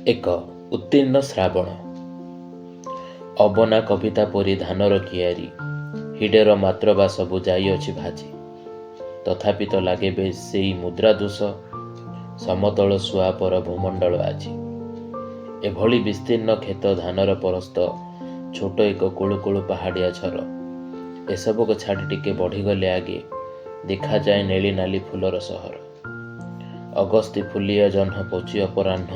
ଏକ ଉତ୍ତୀର୍ଣ୍ଣ ଶ୍ରାବଣ। ଅବନା କବିତା ପରି ଧାନର କିଆରି, ହିଡ଼ର ମାତ୍ର ବା ସବୁ ଯାଇଅଛି ଭାଜି। ତଥାପି ତ ଲାଗେ ବେଶ୍ ସେଇ ମୁଦ୍ରା ଦୋଷ, ସମତଳ ସୁଆପର ଭୂମଣ୍ଡଳ ଆଜି। ଏଭଳି ବିସ୍ତୀର୍ଣ୍ଣ କ୍ଷେତ ଧାନର ପରସ୍ତ ଛୋଟ ଏକ କୁଳୁକୁଳୁ ପାହାଡ଼ିଆ ଝର। ଏସବୁକୁ ଛାଡ଼ି ଟିକେ ବଢ଼ିଗଲେ ଆଗେ ଦେଖାଯାଏ ନେଳି ନାଲି ଫୁଲର ସହର। ଅଗସ୍ତି ଫୁଲିଆ ଜହ୍ନ ପୋଚି ଅପରାହ୍ନ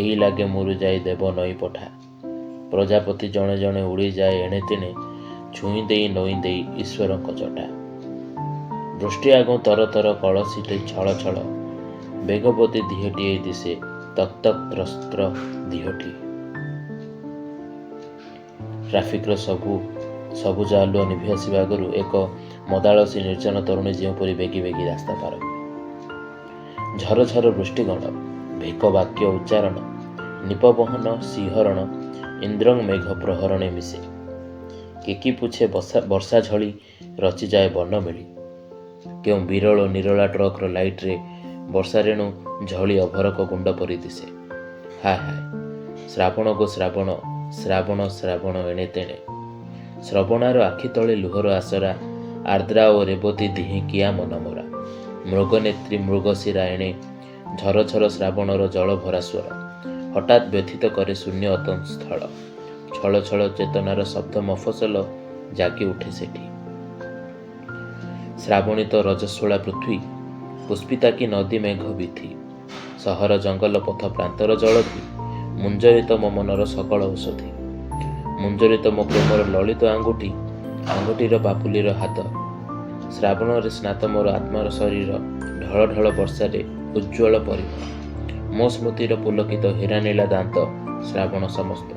ଏଇ ଲାଗେ ମୁରୁଜାଇ ଦେବ ନଈ ପଠା। ପ୍ରଜାପତି ଜଣେ ଜଣେ ଉଡ଼ିଯାଏ ଏଣେ ତେଣେ, ଛୁଇଁ ଦେଇ ନଇଁ ଦେଇ ଈଶ୍ୱରଙ୍କ ଜଟା। ବୃଷ୍ଟି ଆଗୁଁ ତର ତର କଳସୀଟି ଛଳ ଛଳ, ବେଗବତୀ ଦିହଟିଏ ଦିଶେ ତକ୍ ତକ୍ ତ୍ରସ୍ତ୍ର ଦିହଟି। ଟ୍ରାଫିକ୍ର ସବୁ ସବୁଜ ଆଲୁଅ ନିଭି ଆସିବା ଆଗରୁ ଏକ ମଦାଳସୀ ନିର୍ଜନ ତରୁଣୀ ଯେଉଁପରି ବେଗି ବେଗି ରାସ୍ତା ପାର ହୁଏ। ଝର ଝର ବୃଷ୍ଟିଗଣ, ଭେକ ବାକ୍ୟ ଉଚ୍ଚାରଣ, ନିପବହନ ଶିହରଣ ଇନ୍ଦ୍ରଂ ମେଘ ପ୍ରହରଣେ ମିଶେ। କେକି ପୁଛେ ବର୍ଷା ଝଳି ରଚିଯାଏ ବର୍ଣ୍ଣମେଳି। କେଉଁ ବିରଳ ନିରଳା ଟ୍ରକ୍ର ଲାଇଟ୍ରେ ବର୍ଷାରେଣୁ ଝଳି ଅଭରକ ଗୁଣ୍ଡ ପରି ଦିଶେ। ହାୟ ହାୟ ଶ୍ରାବଣ ଗୋ ଶ୍ରାବଣ, ଶ୍ରାବଣ ଶ୍ରାବଣ ଏଣେ ତେଣେ। ଶ୍ରବଣାର ଆଖି ତଳେ ଲୁହର ଆସରା, ଆର୍ଦ୍ରା ଓ ରେବତୀ ଦିହେଁ କିଆ ମନମରା। ମୃଗନେତ୍ରୀ ମୃଗଶିରା ଏଣେ ଝର ଝର ଶ୍ରାବଣର ଜଳଭରା ସ୍ୱର ହଠାତ୍ ବ୍ୟଥିତ କରେ ଶୂନ୍ୟ ଅତସ୍ଥଳ। ଛଳ ଛଳ ଚେତନାର ଶବ୍ଦ ମଫସଲ ଜାଗି ଉଠେ ସେଠି। ଶ୍ରାବଣିତ ରଜସ୍ୱଳା ପୃଥ୍ୱୀ, ପୁଷ୍ପିତା କି ନଦୀ ମେଘ ବୀଥି। ସହର ଜଙ୍ଗଲ ପଥ ପ୍ରାନ୍ତର ଜଳଧି, ମୁଞ୍ଜରିତ ମୋ ମନର ସକଳ ଔଷଧି। ମୁଞ୍ଜରିତ ମୋ ପ୍ରେମର ଲଳିତ ଆଙ୍ଗୁଠି, ଆଙ୍ଗୁଠିର ପାପୁଲିର ହାତ। ଶ୍ରାବଣରେ ସ୍ନାତ ମୋର ଆତ୍ମାର ଶରୀର ଢଳ ଢଳ ବର୍ଷାରେ ଉଜ୍ଜ୍ୱଳ ପରିମଳ। ମୋ ସ୍ମୃତିର ପୁଲକିତ ହୀରାନୀଳା ଦାନ୍ତ ଶ୍ରାବଣ ସମସ୍ତ।